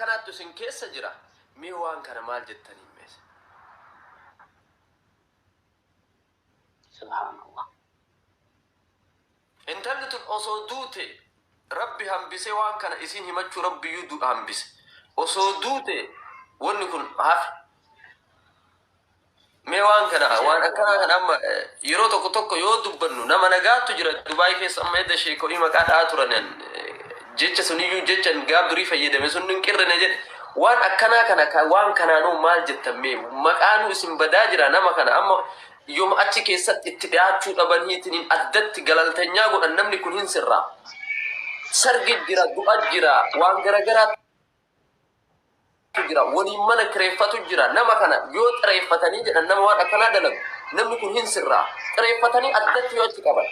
Akkanaattu isin keessa jira. Mee waan kana maal jettaniin mees? Subhaanallah. Intalli tun osoo duute, Rabbi hambisee, waan kana isin himachuu Rabbiyyuu hambise. Osoo duute wanni kun hafe. Mee waan kana, waan akkanaa kana amma yeroo tokko tokko yoo dubbannu, nama nagaattu jira Dubaay keessa. Amma edda sheeko'ii maqaa dha'aa turan, jecha suniyyuu jecha gaaf durii fayyadame sun hin qirrine jedhe. Waan akkanaa kana waan kanaanuu maal jettan? Mee maqaanuu isin badaa jira. Nama kana amma yooma achi keessatti itti dhiyaachuu dhabaniitiin addatti galaltanyaa godhan. Namni kun hin sirraa, sargi jira, du'a jira, waan garagaraa jira, waliin mana kireeffatu jira. Nama kana yoo xireeffatanii jedhan, nama waan akkanaa dalagu, namni kun hin sirraa, xireeffatanii addatti yoo achi qaban.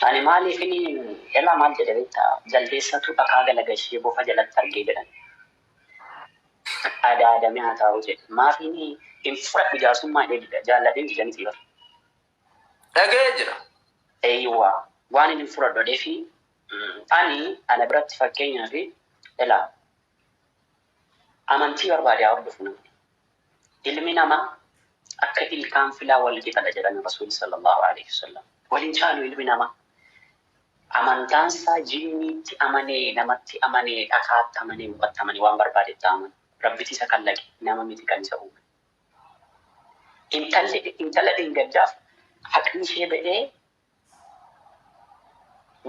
Ani maaliif inni elaa maal jedhe beektaa? Jaldeessatu dhakaa galagashee bofa jalatti argee jedhan. Adaadamee haa taa'u jedhe. Maaf inni hin fudhadhu jaarsummaa jedhee dida. Jaalladheen dida miti bara. Dhaga'ee jira. Eeyyuwaa, waan inni hin fudhadhu jedheefi ani ana biratti fakkeenyaaf elaa amantii barbaade haa hordofu namni. Ilmi namaa akka ilkaan filaa wal qixadha jedhan Rasuulli sallallahu alaihi wasallam. Waliin caalu ilmi namaa. Amantaan isaa jinniitti amanee, namatti amanee, dhakaatti amanee, mukatti amanee, waan barbaadetti amanu. Rabbiti isa kallaqe, nama miti kan isa uume. Intalli intala dheengaddaaf haqni ishee ba'ee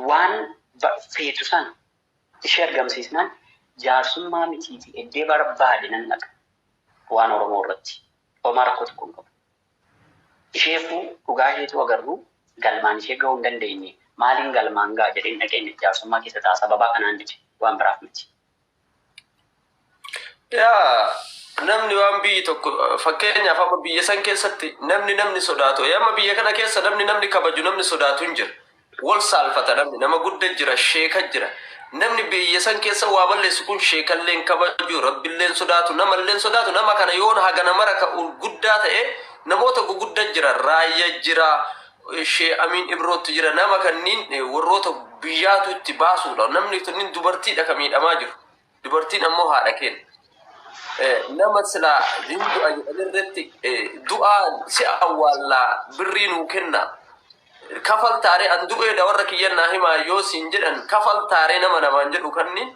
waan feetu sana ishee argamsiisnaan, jaarsummaa mitiiti, eddee barbaade nan dhaqa. Waan Oromoo irratti homaa rakkoo tokko hin qabu. Isheefuu dhugaa isheetu agarru galmaan ishee gahuu hin dandeenye, maaliin galmaan ga'a jedheen dhaqeen jaarsummaa keessa ta'a. Sababaa kanaan dide, waan biraaf miti. Yaa, namni waan biyyi tokko, fakkeenyaaf amma biyya san keessatti namni sodaatu, amma biyya kana keessa namni kabaju, namni sodaatu hin jira. Wal saalfata namni, nama gudda jira, sheeka jira. Namni biyya san keessa waa balleessu kun sheekalleen kabaju, rabbilleen sodaatu, namalleen sodaatu. Nama kana yoon hagana mara ka guddaa ta'e, namoota gugudda jira, raayya jira, shee Amiin Ibrootti jira. Nama kanniin warroota biyyaatu itti baasuudha. Namni kunniin dubartiidha ka miidhamaa jiru. Dubartiin ammoo haadha kenna. Nama silaa hin du'a jedhan irratti du'aan si awwaallaa, birrii nuu kenna, kafaltaaree, an du'eedha, warra kiyyan naa himaa yoo siin jedhan kafaltaaree, nama namaan jedhu kanniin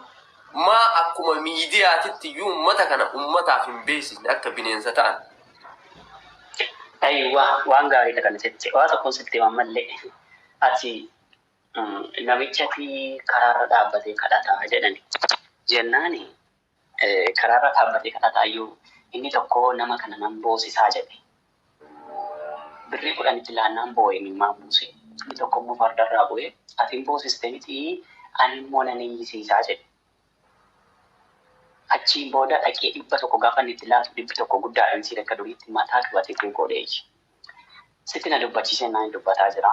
maa akkuma miidiyaatitti iyyuu ummata kana ummataaf hin beeksisne akka bineensa ta'an? Ayiwa, waan gaariidha kana jette. Waa tokkoon sitti himan mallee, ati namichati karaarra dhaabbatee kadhataa jedhani. Jennaani karaarra dhaabbatee kadhataa iyyuu inni tokko nama kana nan boosisaa jedhe. Birrii 10tti laannaan boo'e, imimmaan buuse. Inni tokko immoo fardarraa bu'ee, ati hin boosiste miti, ani immoo nan iyyisiisaa jedhe. Achiin booda dhaqee 100 gaafa inni itti laatu, 100 guddaadha miti, akka duriitti mataa qabatee xiqqoo dheeyi. Sitti na dubbachiisee naan dubbataa jira.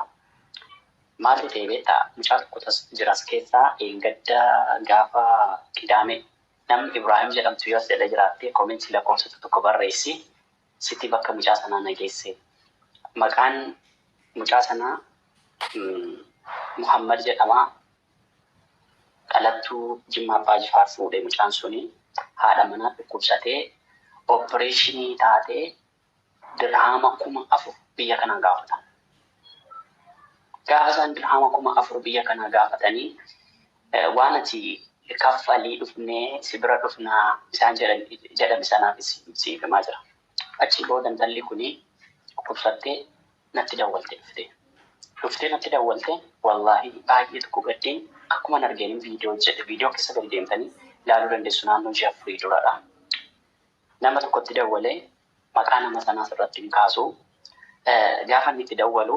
Maaltu ta'e beektaa? Mucaa tokko jiras keessaa eengadda gaafa Qidaame namni Ibraahim jedhamtu yoo as jala jiraatte, comment lakkoofsa tokko barreessi. Sitti bakka mucaa sanaa na geesse. Maqaan mucaa sanaa Muhammad jedhama. Dhalattuu Jimma Abbaa Jifaar fuudhee mucaan suni haadha manaa dhukkubsatee operation taatee dirhaama 4000 biyya kanaa gaafatan. Gaafa isaan dirhaama 4000 biyya kanaa gaafatanii, waan ati kaffalii dhufnee si bira dhufnaa isaan jedhame sanaafis siif himaa jira. Achii booda intalli kuni dhukkubsattee natti dawwalte dhufte. Dhuftee natti dawwalte. Wallaahi baay'ee tokko gaddeen akkuma argeen viidiyoo hojjedhe. Viidiyoo keessa gadi deemtanii ilaaluu dandeessu, naannoo ji'a 4 duradha. Nama tokkotti dawwalee, maqaa nama sanaas irratti hin kaasu. Gaafa inni itti dawwalu,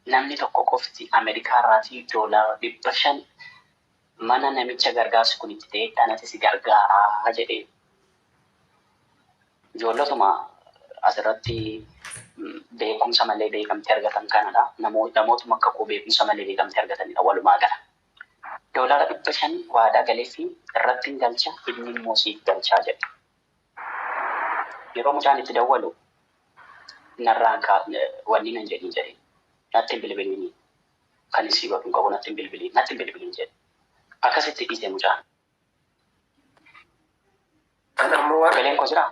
namni tokko qofti Ameerikaa irraatii doolaara 500 mana namicha gargaarsi kun itti ta'e anati si gargaaraa jedhee. Ijoollotuma asirratti beekumsa malee beekamtii argatan kanadha. Namootuma akka koo beekumsa malee beekamtii argatanidha walumaa gala. Doolaara 500 waadaa galeefi irratti hin galcha, inni immoo siif galchaa jedhe. Yeroo mucaan itti dawwalu, narraan wanni nan jedhin jedhe, natti hin bilbiliini, kan isii godhu hin qabu, natti hin bilbiliin, natti hin bilbiliin jedhe. Akkasitti dhiise mucaan. Waan Sagaleen koo jiraa?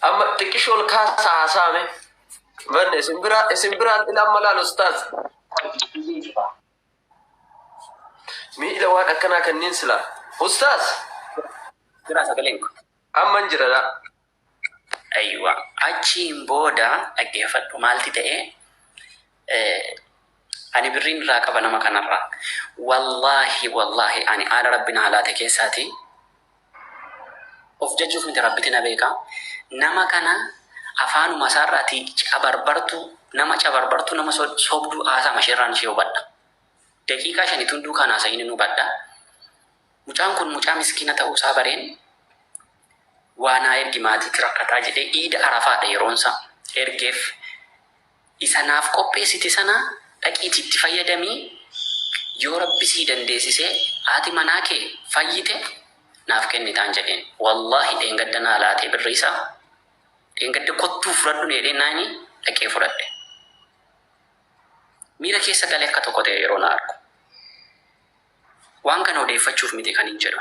Amma xiqqishoo ol kaasa haasaame. Banne isin biraa isin biraan ila amma laal ustaaz. Miila waan akkanaa kanneen silaa. Ustaaz Jiraa sagaleen koo. Amma hin jira laa. Aywa. Achiin booda dhaggeeffadhu maalti ta'e, ani birriin irraa qaba nama kanarraa. Wallaahi wallaahi, ani haala rabbi naa laate keessaati of jajuuf miti, rabbiti na beeka. Nama kana afaanuma isaarraati cabarbartu, nama cabarbartu, nama sobduu haasama isheerraan ishee hubadha. Daqiiqaa 5 duukaan haasa'iin hin hubadha. Mucaan kun mucaa miskiina ta'uu isaa bareen, waa naa ergi, maatiitti rakkataa jedhee, iida arafaadha yeroonsa ergeef. Isa naaf qopheessite sana dhaqiitii itti fayyadamii, yoo rabbi sii dandeessisee haati manaa kee fayyite naaf kennitaan jedheen. Wallaahi, dheengadda naa laatee birrii isaa. Dheengadda kottuu fudhadhu jedhee naani dhaqee fudhadhe. Miira keessa galee akka tokko ta'e yeroo na argu. Waan kana odeeffachuuf miti kan hin jedhu.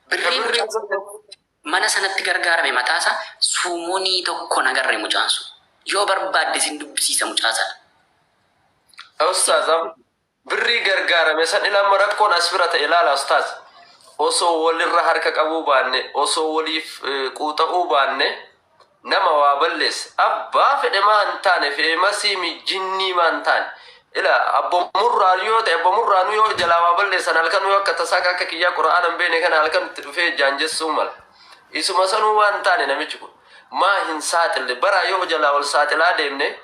Birrii mucaa mana sanatti gargaarame mataasa suumonii tokko nagarre mucaan sun. Yoo barbaadde sin dubbisiisa mucaa sana. Ustaaz, birrii gargaarame san ilama rakkoon as bira ta'e ilaala ustaaz. Osoo walirra harka qabuu baanne, osoo waliif quuxa'uu baanne, nama waa balleessa. Abbaa fedhe maa hin taane, feemasii mijinnii maa hin taane. Ila abbo murraan yoo ta'e, abbo murraanuu yoo jalaa waa balleessan, halkan yoo akka tasaa akka kiyyaa qura'aana hin beekne kana halkan itti dhufee jaanjessuu mala. Isuma sanuu waan hin taane namichi kun. Maa hin saaxille bara yoo jalaa wal saaxilaa deemne,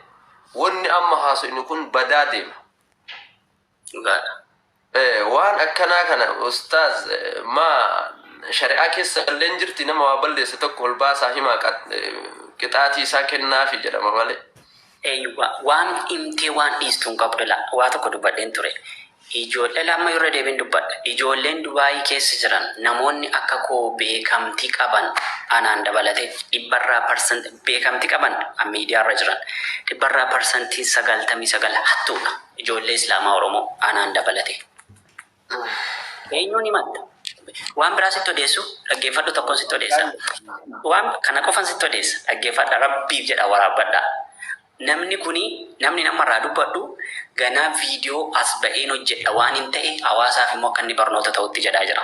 wanni amma haasofnu kun badaa deema. Dhugaadha. Waan akkanaa kana ustaaz, maa shari'aa keessa illee hin jirti, nama waa balleesse tokko ol baasaa himaa, qixaatii isaa kennaafi jedhama malee. Eeyyuwa, waan himtee waan dhiistu hin qabdu la. Waa tokko dubbadheen ture. Ijoollee lama irra deebiin dubbadha. Ijoolleen Dubaayii keessa jiran, namoonni akka koo beekamtii qaban, anaan dabalatee dhibbarraa percent beekamtii qaban kan miidiyaarra jiran, dhibbarraa 99% hattuudha. Ijoollee Islaamaa Oromoo anaan dabalatee. Eenyuun himatta? Waan biraa sitti odeessu dhaggeeffadhu, tokkoon sitti odeessa. Waan kana qofan sitti odeessa, dhaggeeffadha, rabbiif jedha waraabbadha. Namni kuni, namni namarraa dubbadhu, ganaa viidiyoo as ba'een hojjedha, waan hin ta'e hawaasaaf immoo akka inni barnoota ta'utti jedhaa jira.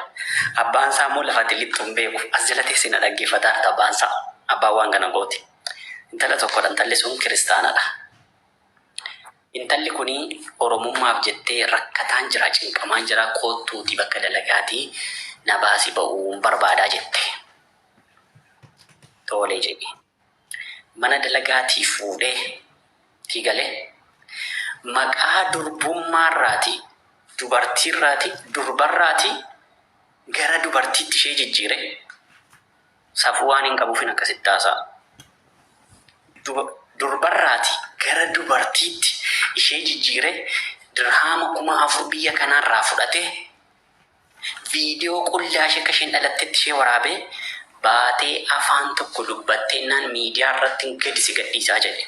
Abbaan isaa immoo lafatti lixxu hin beeku. As jala teessee na dhaggeeffataa jirta abbaan isaa. Abbaan waan kana gooti. Intala tokkodha, intalli sun kiristaanadha. Intalli kuni Oromummaaf jettee rakkataan jira, cinqamaan jira, koottuuti bakka dalagaatii na baasi, ba'uun barbaadaa jette. Tolee jedhi. Mana dalagaatii fuudhee galee maqaa durbummaarraati, dubartiirraati, durbarraati gara dubartiitti ishee jijjiire. Safuu waan hin qabuufin akkasitti haasa'a. Durbarraati gara dubartiitti ishee jijjiire, dirhaama 4000 biyya kanaarraa fudhatee, viidiyoo qullaa ishee akka isheen dhalattetti ishee waraabee baatee, afaan tokko dubbatteennaan miidiyaa irratti gadi si gadhiisaa jedhe.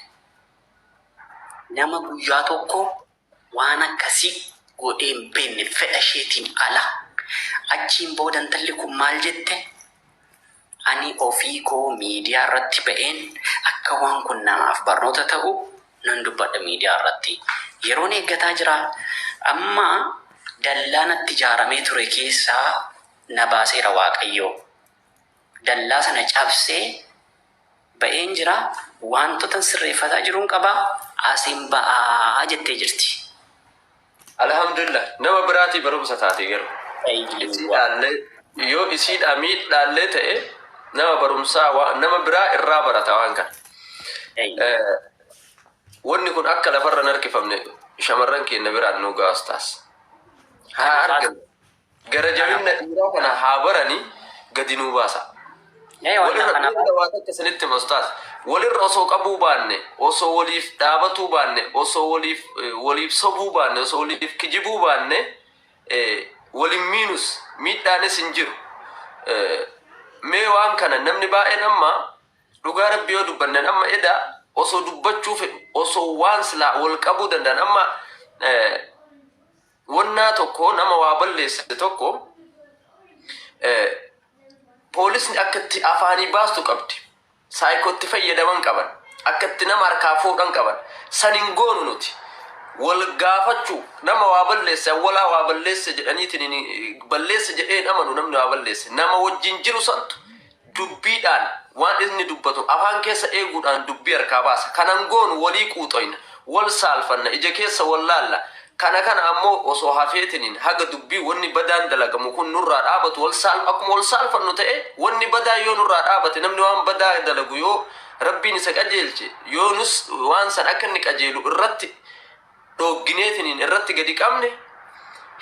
Nama guyyaa tokko waan akkasii godhee hin beekne fedha isheetiin ala. Achiin booda intalli kun maal jette? Ani ofii koo miidiyaa irratti ba'een akka waan kun namaaf barnoota ta'u nan dubbadha miidiyaa irratti. Yeroon eeggataa jira. Amma dallaa natti ijaaramee ture keessaa na baaseera Waaqayyoo. Dallaa sana cabsee ba'een jira. Wantoota sirreeffataa jiruun qaba. Asiin ba'aa jettee jirti. Alhamdulillah, nama biraatii barumsa taate garuu. Isiidhaallee yoo isiidhaa miidhaallee ta'e, nama barumsaa nama biraa irraa barata waan kana. Wanni kun akka lafarra hin harkifamne shamarran keenya biraan nu gaas taas. Haa argan. Gara jabina dhiiraa kana haa baranii gadi nuu baasa. Walirra waa takka isinitti hima ustaaz. Walirra osoo qabuu baanne, osoo waliif dhaabatuu baanne, osoo waliif sobuu baanne, osoo waliif kijibuu baanne, walin miinus miidhaanis hin jiru. Mee waan kana namni baay'een amma dhugaa rabbi yoo dubbannen amma eda osoo dubbachuu fedhu, osoo waan silaa wal qabuu danda'an, amma wannaa tokko nama waa balleesse tokko. Poolisni akka itti afaanii baastu qabdi. Saayikootti fayyadaman qaban. Akka itti nama harkaa fuudhan qaban. San hin goonu nuti. Wal gaafachuu, nama waa balleesse, awwalaa waa balleesse jedhaniitiin balleesse jedhee amanu. Namni waa balleesse nama wajjin jiru santu dubbiidhaan waan inni dubbatu afaan keessa eeguudhaan dubbii harkaa baasa. Kanan goonu walii quuxoyna, wal saalfanna, ija keessa wal laalla. Kana ammoo osoo hafeetiniin haga dubbii wanni badaan dalagamu kun nurraa dhaabatu, wal saal akkuma wal saalfannu ta'e, wanni badaa yoo nurraa dhaabate, namni waan badaa dalagu yoo Rabbiin isa qajeelche, yoo nus waan san akka inni qajeelu irratti dhooggineetiniin irratti gadi qabne,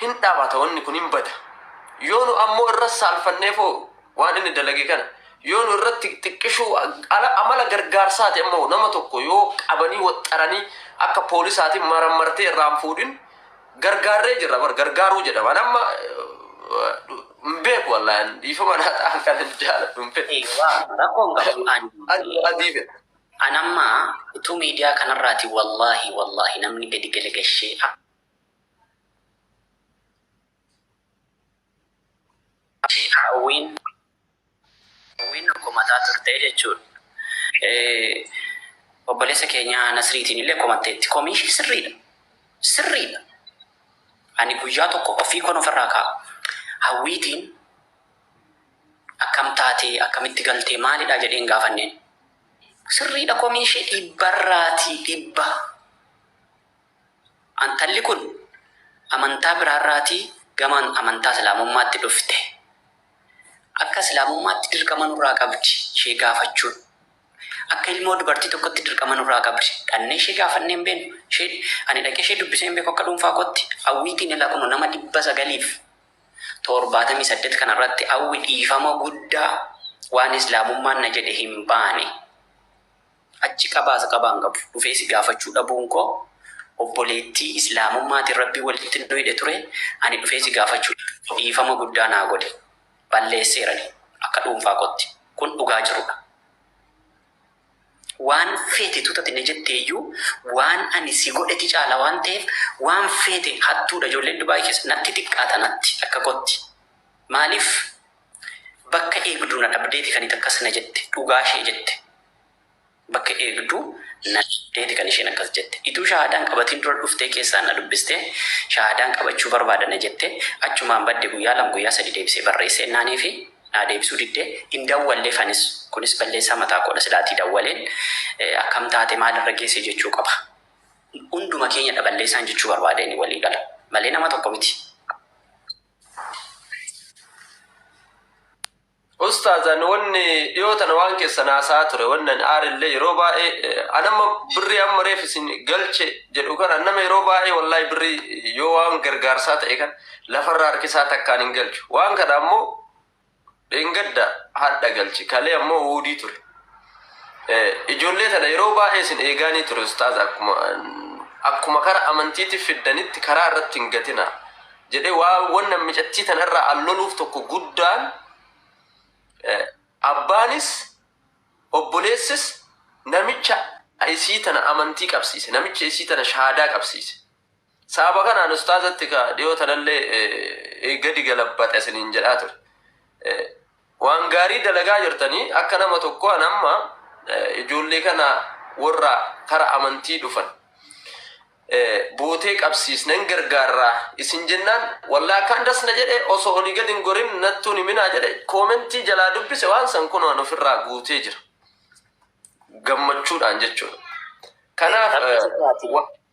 hin dhaabata, wanni kun hin bada. Yoo nu ammoo irra saalfanneefoo waan inni dalage kana yoo nu irratti xiqqishuu amala gargaarsaati, ammoo nama tokko yoo qabanii waxxaranii akka poolisaatiin marammartee irraan fuudhin, gargaarree jirra bar, gargaaruu jedhama. Amma hin beeku, wallaahi dhiifama naa ta'an, kan hin jaaladhu hin fedhu. Rakkoon qabu ani. Adii fedha. Anamma utuu miidiyaa kanarraati, wallaahi wallaahi, namni gadi galagashee Hawwiin komataa turte jechuudha. Obboleessa keenya Nasriitiin illee komatteetti. Komii ishee sirriidha. Sirriidha. Ani guyyaa tokko ofii kon ofirraa kaa'a. Hawwiitiin akkam taatee, akkamitti galtee, maalidha jedheen gaafanneen. Sirriidha komii ishee dhibbarraatii dhibba. Intalli kun amantaa biraarraatii gamaan amantaa Islaamummaatti dhufte. Akka Islaamummaatti dirqama nurraa qabdi ishee gaafachuun. Akka ilmoo dubartii tokkotti dirqama nurraa qabdi. Dhannee ishee gaafannee hin beeknu. Ishee ani dhaqee ishee dubbisee hin beeku akka dhuunfaa kootti. Hawwiitiin ilaa kun nama 978 kanarratti hawwi dhiifama guddaa waan Islaamummaan na jedhe hin baane. Achi qabaas qabaan qabu. Dhufee si gaafachuu dhabuun koo, obboleettii Islaamummaatiin Rabbii walitti nu hidhe ture, ani dhufee si gaafachuu dhiifama guddaa naa godhe. Balleesseerani akka dhuunfaa kootti. Kun dhugaa jirudha. Waan feete tutati na jette iyyuu, waan ani si godheti caala waan ta'eef, waan feete hattuudha ijoolleen Dubaay keessa natti xiqqaata natti akka kootti. Maaliif bakka eegdu na dhabdeeti kan akkas na jette, dhugaa ishee jette. Bakka eegdu na dhabdeeti kan isheen akkas jette. Ituu shahaadaan qabatiin dura dhuftee keessaan na dubbistee, shahaadaan qabachuu barbaada na jette, achumaan badde. Guyyaa 2, guyyaa 3 deebisee barreessee naanii fi naa deebisuu diddee. Hin dawwallee fanis, kunis balleessaa mataa koodha, silaatii dawwaleen akkam taate, maalirra geesse jechuu qaba. Hunduma keenya balleessaan jechuu barbaadeen walii gala malee nama tokko miti. Ustaazan, wanni dhiyoo tana waan keessan haasaa ture, wannan aarillee yeroo baay'ee anamma birrii amma reef isin galche jedhu kana, nama yeroo baay'ee wallahi birrii yoo waan gargaarsaa ta'e kan lafarraa harkisaa takkaan hin galchu. Waan kana ammoo dheengadda hadha galche, kalee ammoo uudii ture. Ijoollee tana yeroo baay'ee isin eegaanii ture, ustaaza, akkuma kara amantiitiif fiddanitti karaa irratti hin gatina jedhee waa wannan micattii tanarraa alloluuf tokko guddaan, abbaanis obboleessis namicha isii tana amantii qabsiise, namicha isii tana shahaadaa qabsiise. Sababa kanaan ustaazatti ka dhiyoo tanallee gadi galabbate isiniin jedhaa ture. Waan gaarii dalagaa jirtanii akka nama tokko, an amma ijoollee kana warra kara amantii dhufan bootee qabsiisnan gargaarraa isin jennaan, wallaa akkaan dasna jedhe, osoo olii gadi hin gorin nattuun himinaa jedhe, koomentii jalaa dubbise. Waan san kun waan ofirraa guutee jira gammachuudhaan jechuudha. Kanaaf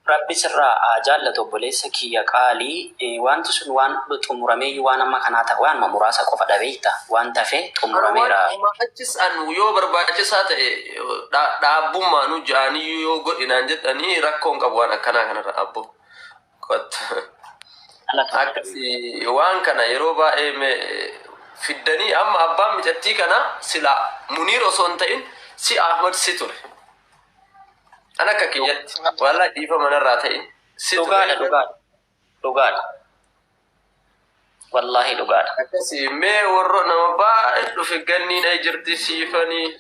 Rabbi sirraa haa jaallatu, obboleessa kiyya qaalii. Wanti sun waan xumurameeyyuu, waan amma kanaa ta'e waan muraasa qofa dhabeeyta, waan tafe xumurameera. Achis an yoo barbaachisaa ta'e dhaabbummaanuu ja'aniyyuu yoo godhinaan jedhanii rakkoon qabu waan akkanaa kanarra abbo. Akkasii waan kana yeroo baay'ee fiddanii, amma abbaan micattii kana sila Muniir osoo hin ta'in si Ahmad si ture. An akka kiyyatti wallaahi dhiifa manarraa ta'in si ture. Dhugaadha, dhugaadha. Dhugaadha. Wallaahi dhugaadha. Akkasii mee warra nama baay'ee dhufe, ganniin ay jirti, Siifanii,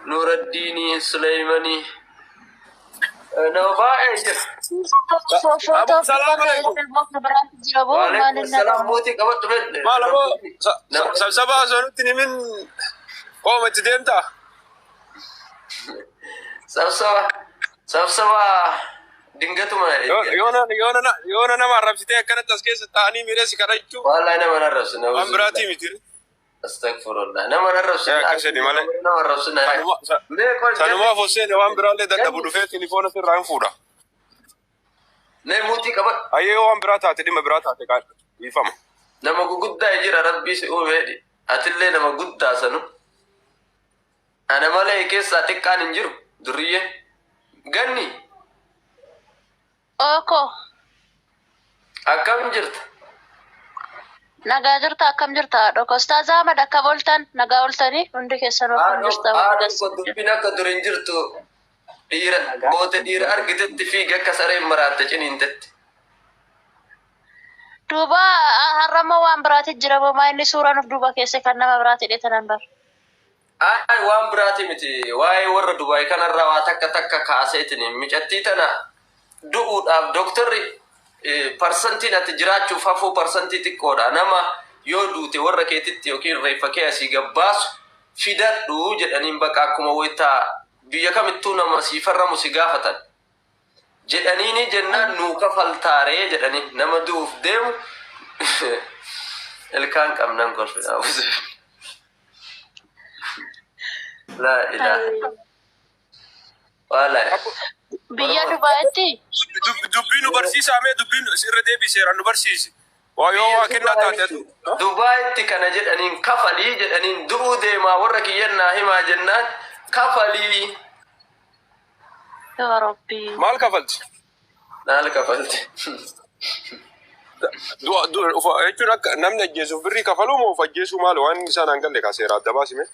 Nuuraddiinii, Suleymanii, nama baay'ee jira. Footoo Abu salaam alaikum. biraatti jira boo maal Waalaikum inni salaam mootii qabadhu fedhe. Maal aboo sabsabaa osoo nutti hin himin qooma itti deemtaa? Sabsaba sabsaba dingatuma. Yoona nama arrabsitee akkanatti as keessa taa'anii miidhee si kadhachuu Wallahi nama narrabsina. waan biraatii miti. Astagfirullah. Nama narrabsina. Yaa akkasini malee. Nama arrabsina. Mee qoy Sanumaaf Hossein waan biraallee dadhabu dhufee tilifoona sirraa hin fuudha. Mee mootii qabadhu. Hayyee, waan biraa taate, dhimma biraa taate qaadha. Dhiifama. Nama guguddaa jira, rabbii si uumeedhi. Atillee nama guddaa sanu. Ana malee keessaa xiqqaan hin jiru. Durriyyee. Ganni. Ooko. Akkam jirta? Nagaa jirta, akkam jirta haadha? Ustaaz Ahmad, akkam ooltan? Nagaa ooltanii hundi keessanuu, akkam jirta? Haadha koo, dubbiin akka dur hin jirtu. Dhiira boote dhiira argitetti fiigi akka sareen maraatte ciniintetti. Duuba har'ammoo waan biraati jira moo maa inni suuraan of duuba keessa kan nama biraati dheetanan bar. Ay, waan biraati miti. Waa'ee warra Dubaay kanarraa waa takka takka kaaseetiin micattii tana du'uudhaaf dooktarri parsantiin ati jiraachuuf hafuu parsantii xiqqoodha. Nama yoo duute warra keetitti yookiin reeffa kee asii gabbaasu fidadhu jedhaniin, baqa akkuma wayitaa biyya kamittuu nama sii farramu si gaafatan. Jedhaniini jennaan nuu kafaltaaree jedhanii nama du'uuf deemu ilkaan qabnan kolfina. Laa ilaaha. Wallahi. Biyya Dubaayitti Dubbii nu barsiisaa, mee dubbiin irra deebii seeraan nu barsiisi. Waa yoo waa kennaa taate atu. Dubaayitti kana jedhaniin, kafalii jedhaniin, du'uu deemaa warra kiyyannaa himaa jennaan kafalii. Yaa Rabbi. Maal kafalti? Naal kafalti. Jechuun akka namni ajjeesuuf birrii kafaluu moo of ajjeesuu, maal waan isaan hangalle ka seera adda baasime?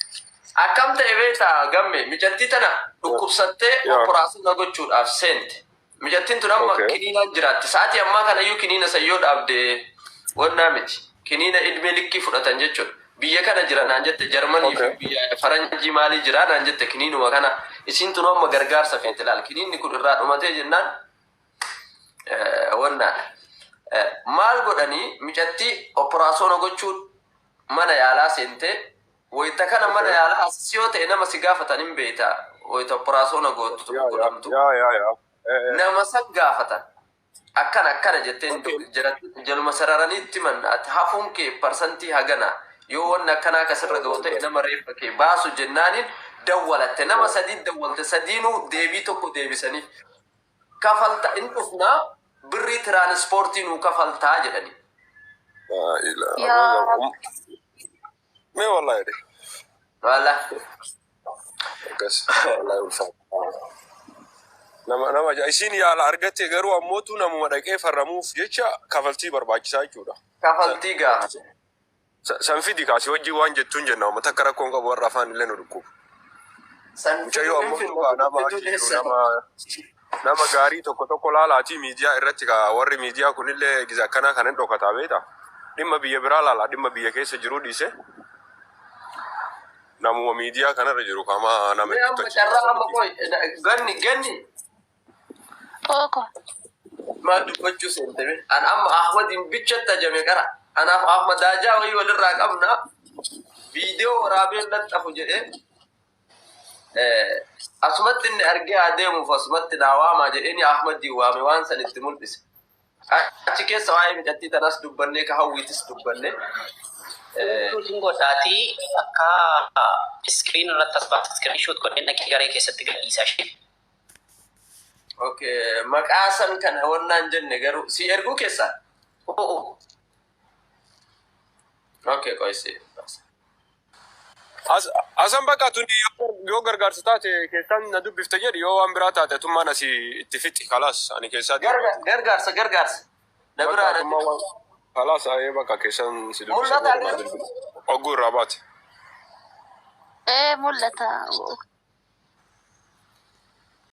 Akkam ta'e beektaa gamme, micattii tana dhukkubsattee operaasina gochuudhaaf seente. Micattiin tun amma kiniinaan jiraatti. Sa'aatii ammaa kanayyuu kiniina sayyoo dhaabde wannaa miti. Kiniina ilmee likkii fudhatan jechuudha. Biyya kana jira naan jette, Jarmanii fi biyya faranjii maalii jira naan jette kiniinuma kana. Isiin tun amma gargaarsa feete laal. Kiniinni kun irraa dhumatee jennaan wannaadha. Maal godhanii, micattii operaasona gochuun mana yaalaa seentee wayita kana mana yaalaa as yoo ta'e nama si gaafatan hin beekta. Wayita operaasona gootu godhamtu. Yaa yaa yaa. Nama san gaafatan. Akkana akkana jetteen jaluma sararaniitti himan, ati hafuun kee parsantii hagana, yoo wanni akkanaa kasirra ga'u ta'e nama reeffa kee baasu jennaaniin dawwalatte, nama sadii dawwalte, sadiinuu deebii tokko deebisaniif, kafalta in dhufnaa, birrii tiraanispoortii nuu kafaltaa jedhani. Laa ilaaha. Yaa Rabbi. Mee wallahi jedhe. Wala. Akkas wallahi ulfaata. Nama isiin yaala argatte garuu ammootu namuma dhaqee farramuuf jecha kafaltii barbaachisaa jechuudha. Kafaltii gaafate. San fidi kaasii wajjin waan jettuun jenna, uummata akka rakkoon qabu warra afaan illee nu dhukkubu. San Mucayyoo ammoo nama achi jiru, nama gaarii tokko tokko laalaatii miidiyaa irratti ka warri miidiyaa kunillee giza akkanaa kan hin dhokataa beekta. Dhimma biyya biraa laala, dhimma biyya keessa jiru dhiise. Namuma miidiyaa kanarra jiru kama nama Mee amma carraa amma qoy ganni ganni Ooko. Maal dubbachuu seente? An amma Ahmadin bichatti ajame qara. Anaaf Ahmad Haajaa wayii walirraa qabna. Viidiyoo waraabee laxxafu jedhee asumatti inni argee adeemuuf asumatti naa waamaa jedhee Ahmadin waame, waan san itti mul'ise. Achi keessa waa'ee micattii tanas dubbannee, ka hawwiitis dubbannee. Shooting godhaatii akka screen irratti as baate screen shoot godhee dhaqee garee keessatti gadhiisaa ishee. Okay, maqaa san kana wannaan jenne garuu si erguu keessaa? Oo. Okay, qoy si. Asan bakka tuni yoo gargaarsa taate keessaan na dubbifte jedhi, yoo waan biraa taate tummaan asii itti fixi, kalaas ani keessaa Gargaarsa gargaarsa. Na biraa na Kalaas, ayee, bakka keessaan si dubbisa. Mul'ata garuu. Ogguu irraa baate. Ee, mul'ata.